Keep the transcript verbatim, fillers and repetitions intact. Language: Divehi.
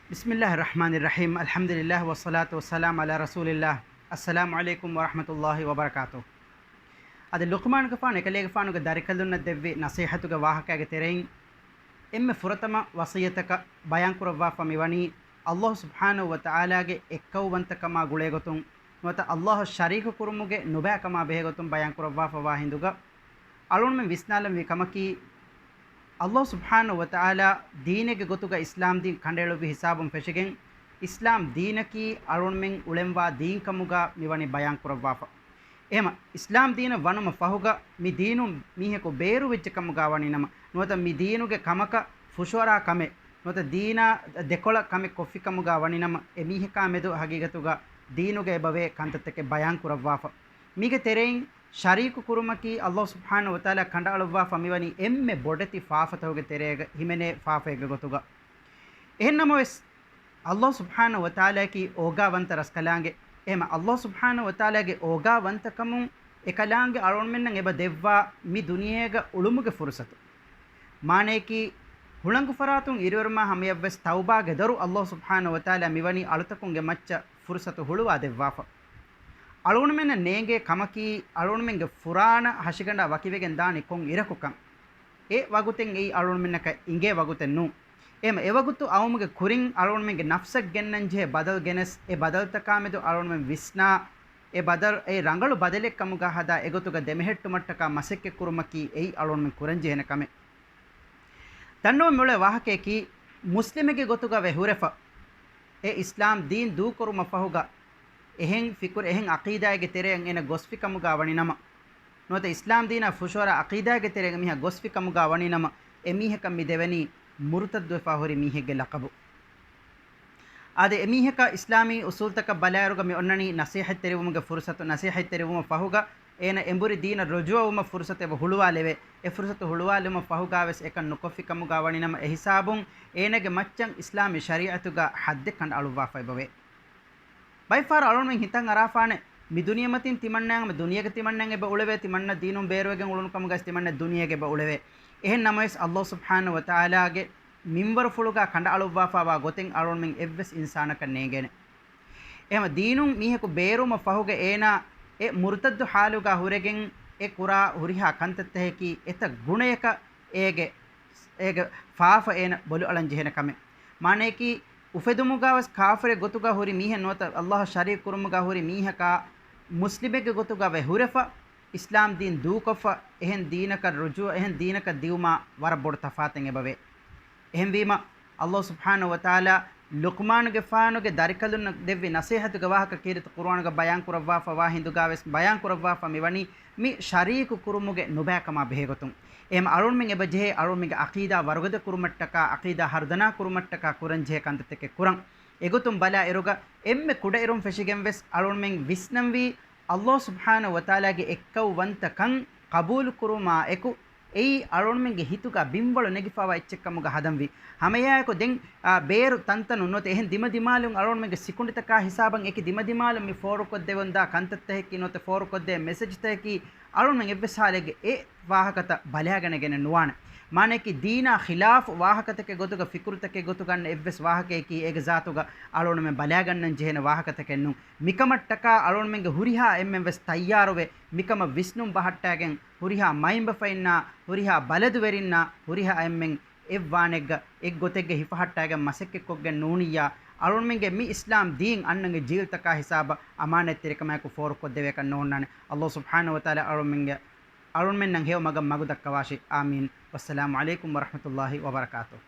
بسم الله الرحمن الرحيم. الحمد لله والصلاة والسلام على رسول الله. السلام عليكم ورحمة الله وبركاته. އަދި ލުޤްމާނުގެފާނު އެކަލޭގެފާނުގެ ދަރިކަލުންނަށް ދެއްވި ނަޞޭޙަތުގެ ވާހަކައިގެ ތެރެއިން އެންމެ ފުރަތަމަ ވަޞިއްޔަތަކަށް ބަޔާންކުރައްވާފަ މިވަނީ، އައްލާހު ސުބްޙާނަހު ވަތަޢާލާގެ އެއްކައުވަންތަކަމާ ގުޅޭގޮތުން ނުވަތަ އައްލާހަށް ޝަރީކު ކުރުމުގެ ނުބައިކަމާ ބެހޭގޮތުން ބަޔާންކުރައްވާފަވާ ހިނދުގަ، އަޅުންމެން ވިސްނާލަންވީ ކަމަކީ، އައްލާހު ސުބްޙާނަހު ވަތަޢާލާ ދީނެއްގެ ގޮތުގަ އިސްލާމް ދީން ކަނޑައެޅުއްވި ހިސާބުން ފެށިގެން، އިސްލާމް ދީނަކީ އަޅުންމެން އުޅެންވާ ދީންކަމުގަ މިވަނީ ބަޔާންކުރައްވާފަ. އެހެމަ، އިސްލާމް ދީނަށް ވަނުމަށް ފަހުގަ މި ދީނުން މީހަކު ބޭރުވެއްޖެ ކަމުގަ ވަނީނަމަ، ނުވަތަ މި ދީނުގެ ކަމަކަށް ފުށުއަރާ ކަމެއް، ނުވަތަ ދީނާ ދެކޮޅަށް ކަމެއް ކޮށްފި ކަމުގަ ވަނީނަމަ، އެ މީހަކާ މެދު ހަގީގަތުގަ ދީނުގަ އެބަވޭ ކަންތައްތަކެއް ބަޔާން ކުރައްވާފަ. މީގެ ތެރެއިން ޝަރީކު ކުރުމަކީ އައްލާހު ސުބްޙާނަހު ވަތަޢާލާ ކަނޑައަޅުއްވާފަ މިވަނީ އެންމެ ބޮޑެތި ފާފަތަކުގެ ތެރޭގަ ހިމެނޭ ފާފައެއްގެ ގޮތުގަ. އެހެންނަމަވެސް، އައްލާހު ސުބްޙާނަހު ވަތަޢާލާއަކީ އޯގާވަންތަ ރަސްކަލާނގެ. އެހެމަ، އައްލާހު ސުބްޙާނަހު ވަތަޢާލާގެ އޯގާވަންތަކަމުން އެކަލާނގެ އަޅުންމެންނަށް އެބަ ދެއްވާ މި ދުނިޔޭގަ އުޅުމުގެ ފުރުސަތު. މާނަޔަކީ، ހުޅަނގު ފަރާތުން އިރުއެރުމާ ހަމަޔަށްވެސް ތައުބާގެ ދޮރު އައްލާހު ސުބްޙާނަހު ވަތަޢާލާ މިވަނީ އަޅުތަކުންގެ މައްޗަށް ފުރުސަތު ހުޅުވާ ދެއްވާފަ. އަޅުންމެންނަށް ނޭނގޭ ކަމަކީ، އަޅުންމެންގެ ފުރާނަ ހަށިގަނޑާ ވަކިވެގެން ދާނީ ކޮން އިރަކުކަން. އެ ވަގުތެއް އެއީ އަޅުންމެންނަކަށް އިނގޭ ވަގުތެއް ނޫން. އެހެމަ އެވަގުތު އައުމުގެ ކުރިން އަޅުންމެންގެ ނަފްސަށް ގެންނަންޖެހޭ ބަދަލު ގެނެސް، އެ ބަދަލުތަކާމެދު އަޅުންމެން ވިސްނާ، އެ ބަދަލު އެ ރަނގަޅު ބަދަލެއްކަމުގަ ހަދާ އެގޮތުގަ ދެމެހެއްޓުމަށްޓަކާ މަސައްކަތްކުރުމަކީ އެއީ އަޅުންމެން ކުރަންޖެހޭނެ ކަމެއް. ދަންނަވަން މިއުޅޭ ވާހަކަޔަކީ، މުސްލިމެއްގެ ގޮތުގަ ވެ ހުރެފަ، އެ އިސްލާމް ދީން ދޫކުރުމަށް ފަހުގަ، އެހެން ފިކުރު، އެހެން އަޤީދާއެއްގެ ތެރެއަށް އޭނަ ގޮސްފި ކަމުގަ ވަނީނަމަ، ނުވަތަ އިސްލާމް ދީނާ ފުށުއަރާ އަޤީދާގެ ތެރޭގަ މީހާ ގޮސްފި ކަމުގަ ވަނީނަމަ، އެ މީހަކަށް މި ދެވެނީ މުރުތައްދުވެފާ ހުރި މީހެއްގެ ލަޤަބު. އާދެ، އެ މީހަކަށް އިސްލާމީ އުސޫލްތަކަށް ބަލާއިރުގަ މި އޮންނަނީ ނަޞޭޙަތްތެރިވުމުގެ ފުރުޞަތު. ނަޞޭޙަތްތެރިވުމަށް ފަހުގަ އޭނަ އެނބުރި ދީނަށް ރުޖޫޢަވުމަށް ފުރުޞަތު އެބަ ހުޅުވާލެވޭ. އެ ފުރުޞަތު ހުޅުވާލުމަށް ފަހުގާވެސް އެކަން ނުކޮށްފި ކަމުގަ ވަނީނަމަ، އެހިސާބުން އޭނަގެ މައްޗަށް އިސްލާމީ ޝަރީޢަތުގަ ޙައްދެއް ކަނޑައަޅުއްވާފަ އެބަވޭ. ބައެއްފަހަރު އަޅުންމެން ހިތަށް އަރާފާނެ، މި ދުނިޔެމަތިން ތިމަންނައަށް ހަމަ ދުނިޔޭގަ ތިމަންނައަށް އެބަ އުޅެވޭ، ތިމަންނަ ދީނުން ބޭރުވެގެން އުޅުނު ކަމުގައި ތިމަންނަ ދުނިޔޭގަ އެބަ އުޅެވޭ. އެހެން ނަމަވެސް، އައްލާހު ސުބްޙާނަހު ވަތަޢާލާގެ މިންވަރުފުޅުގަ ކަނޑައަޅުއްވާފަވާ ގޮތެއް އަޅުންމެން އެއްވެސް އިންސާނަކަށް ނޭނގޭނެ. އެހެމަ ދީނުން މީހަކު ބޭރުވުމަށް ފަހުގަ އޭނާ އެ މުރުތައްދު ޙާލުގަ ހުރެގެން އެ ކުރާ ހުރިހާ ކަންތައްތަކަކީ އެތައް ގުނަޔަކަށް އޭގެ، އޭގެ ފާފަ އޭނަ ބޮލުއަޅަން ޖެހޭނެ ކަމެއް. މާނަޔަކީ، އުފެދުމުގަވެސް ކާފަރެއް ގޮތުގަ ހުރި މީހެއް ނުވަތަ އައްލާހަށް ޝަރީކު ކުރުމުގަ ހުރި މީހަކާ މުސްލިމެއްގެ ގޮތުގަ ވެ ހުރެފަ، އިސްލާމް ދީން ދޫކޮށްފަ، އެހެން ދީނަކަށް ރުޖޫޢަ، އެހެން ދީނަކަށް ދިއުމާ ވަރަށް ބޮޑު ތަފާތެއް އެބަވޭ. އެހެންވީމަ، އައްލާހު ސުބްޙާނަހު ވަތަޢާލާ ލުޤްމާނުގެފާނުގެ ދަރިކަލުންނަށް ދެއްވި ނަޞޭޙަތުގެ ވާހަކަ ކީރިތި ޤުރުއާނުގަ ބަޔާންކުރައްވާފަވާ ހިނދުގާވެސް ބަޔާންކުރައްވާފަ މިވަނީ މި ޝަރީކު ކުރުމުގެ ނުބައިކަމާ ބެހޭގޮތުން. އެހެމަ އަޅުންމެން އެބަޖެހޭ އަޅުންމެންގެ ޢަޤީދާ ވަރުގަދަ ކުރުމަށްޓަކާ، ޢަޤީދާ ހަރުދަނާ ކުރުމަށްޓަކާ ކުރަންޖެހޭ ކަންތައްތަކެއް ކުރަން. އެގޮތުން ބަލާއިރުގަ އެންމެ ކުޑައިރުން ފެށިގެންވެސް އަޅުންމެން ވިސްނަންވީ އައްލާހު ސުބްޙާނަހު ވަތަޢާލާގެ އެއްކައުވަންތަކަން ޤަބޫލުކުރުމާ އެކު، އެއީ އަޅުންމެންގެ ހިތުގަ ބިންވަޅު ނެގިފަވާ އެއްޗެއްކަމުގަ ހަދަންވީ. ހަމައެއާއެކު ދެން، އާ، ބޭރު ތަންތަނުން ނުވަތަ އެހެން ދިމަދިމާލުން އަޅުންމެންގެ ސިކުނޑިތަކާ ހިސާބަށް އެކި ދިމަދިމާލުން މި ފޯރުކޮށްދެވެންދާ ކަންތައްތަކަކީ ނުވަތަ ފޯރުކޮށްދޭ މެސެޖްތަކަކީ އަޅުންމެން އެއްވެސް ހާލެއްގެ އެ ވާހަކަތައް ބަލާގަނެގެނެއް ނުވާނެ. މާނަޔަކީ ދީނާ ޚިލާފު ވާހަކަތަކެއް ގޮތުގަ ފިކުރުތަކެއް ގޮތުގަ އަންނަ އެއްވެސް ވާހަކަޔަކީ އޭގެ ޒާތުގަ އަޅުންމެން ބަލާގަންނަން ޖެހޭނެ ވާހަކަތަކެއް ނޫން. މިކަމަށްޓަކާ އަޅުންމެންގެ ހުރިހާ އެންމެން ވެސް ތައްޔާރުވެ، މިކަމަށް ވިސްނުން ބަހައްޓާގެން، ހުރިހާ މައިންބަފައިންނާ، ހުރިހާ ބަލަދުވެރިންނާ، ހުރިހާ އެންމެން އެއްވާނެއްގަ އެއްގޮތެއްގަ ހިފަހައްޓާގެން މަސައްކަތްކޮށްގެން ނޫނިއްޔާ، އަޅުންމެންގެ މި އިސްލާމް ދީން އަންނަންގެ ޖީލްތަކާ ހިސާބަށް އަމާނަތްތެރިކަމާއެކު ފޯރުކޮށްދެވޭކަށް ނޯންނާނެ. އައްލާހު ސުބްޙާނަހު ވަތަޢާލާ އަޅުންމެންގެ، އަޅުންމެންނަށް ހެޔޮ މަގަށް މަގު ދައްކަވާށި. އާމީން. ވައްސަލާމު ޢަލައިކުމް ވަރަޙްމަތުﷲި ވަބަރަކާތުހު.